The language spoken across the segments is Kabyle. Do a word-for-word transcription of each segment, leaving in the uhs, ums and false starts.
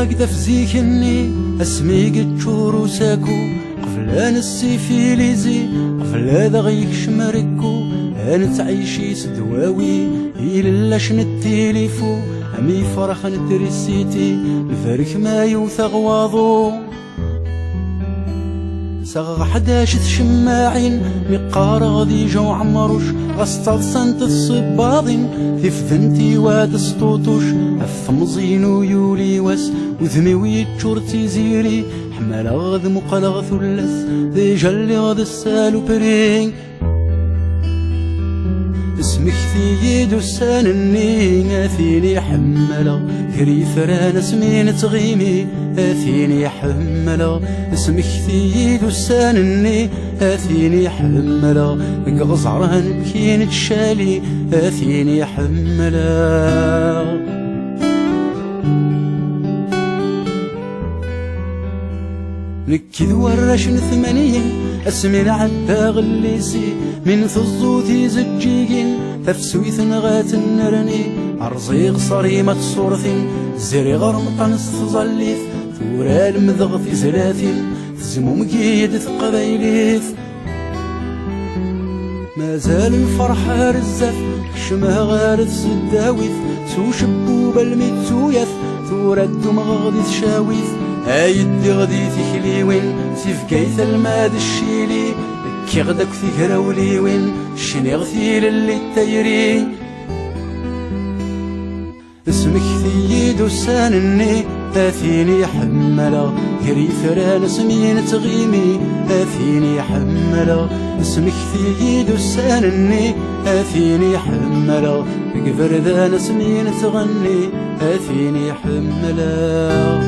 Yak d ɣef zik-nni, asmi yeččur usaku, qbel ad nessifilizi, qbel ad aɣ-yekcem rekku, ad nettɛici s ddwawi, i lellac n ttilifu, am ifrax n trisiti, nberek ma yewt-aɣ waḍu. Saɣeɣ ḥdac tcemmaɛin, mi qqareɣ di Jaw Ɛemruc, ɣas ttaḍsant tsebbaḍin, tifdent i wad sṭuṭuc, ɣef temẓi n uyuli wass, udem-iw yeččur d tiziri, ḥemmleɣ ad muqleɣ tullas, déjà lliɣ d ssalupri. Smekti-yi-d ussan-nni, a tin i ḥemmleɣ, gar yitran asmi nettɣimi, a tin i ḥemmleɣ. Smekti-yi-d ussan-nni, a tin i ḥemmleɣ, deg iɣeẓran bkin ccali, a tin i ḥemmleɣ. Nekk d warrac n tmanyin, asmi nɛedda ɣellisi, mi nteẓẓu tizeǧǧigin, tafsut neɣ ad tennerni, rẓiɣ ṣarim at ṣurtin, zriɣ remṭan s tẓallit, tura lemdeɣ tizlatin, tezmumeg-iyi-d teqbaylit. Mazal lferḥ ar zdat, kecmeɣ ar tseddawit, s ucebbub almi d tuyat, tura ddumɣeɣ di tcawit, ay ddiɣ di tikliwin, si Bgayet alma d Ccili, kkiɣ-d akk tigrawliwin, cniɣ tilelli n tayri. Smekti-yi-d ussan-nni, a tin i ḥemmleɣ, gar yitran asmi nettɣimi, a tin i ḥemmleɣ. Smekti-yi-d ussan-nni, a tin i ḥemmleɣ, deg iberdan asmi nettɣenni, a tin i ḥemmleɣ.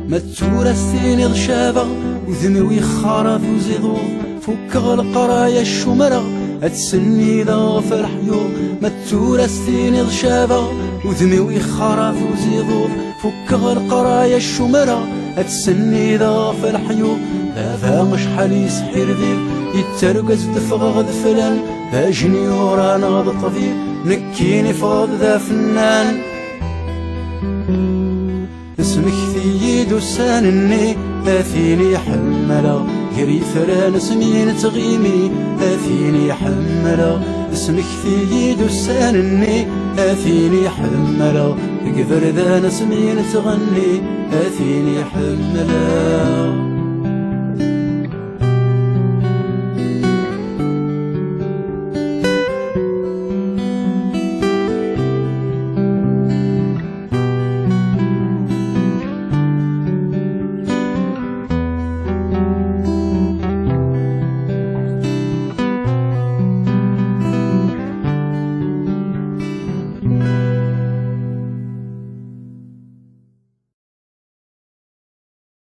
Ma d tura s-tiniḍ cabeɣ, udem-iw ixxar ɣef uziḍuḍ, fukkeɣ leqraya cumreɣ, ad tsennideɣ ɣef leḥyuḍ. Ma d tura s-tiniḍ cabeɣ, udem-iw ixxar ɣef uziḍuḍ, fukkeɣ leqraya cumreɣ, ad tsennideɣ ɣef leḥyuḍ. Baba acḥal yesḥirdib, yettargu ad ffɣeɣ d flan, d ajenyur neɣ d ṭṭbib, nekkini ffɣeɣ-d d afennan. Smekti-yi-d ussan-nni, a tin i ḥemmleɣ, gar yitran asmi nettɣimi, a tin i ḥemmleɣ. Smekti-yi-d ussan-nni, a tin i ḥemmleɣ, deg iberdan asmi nettɣenni, a tin i ḥemmleɣ.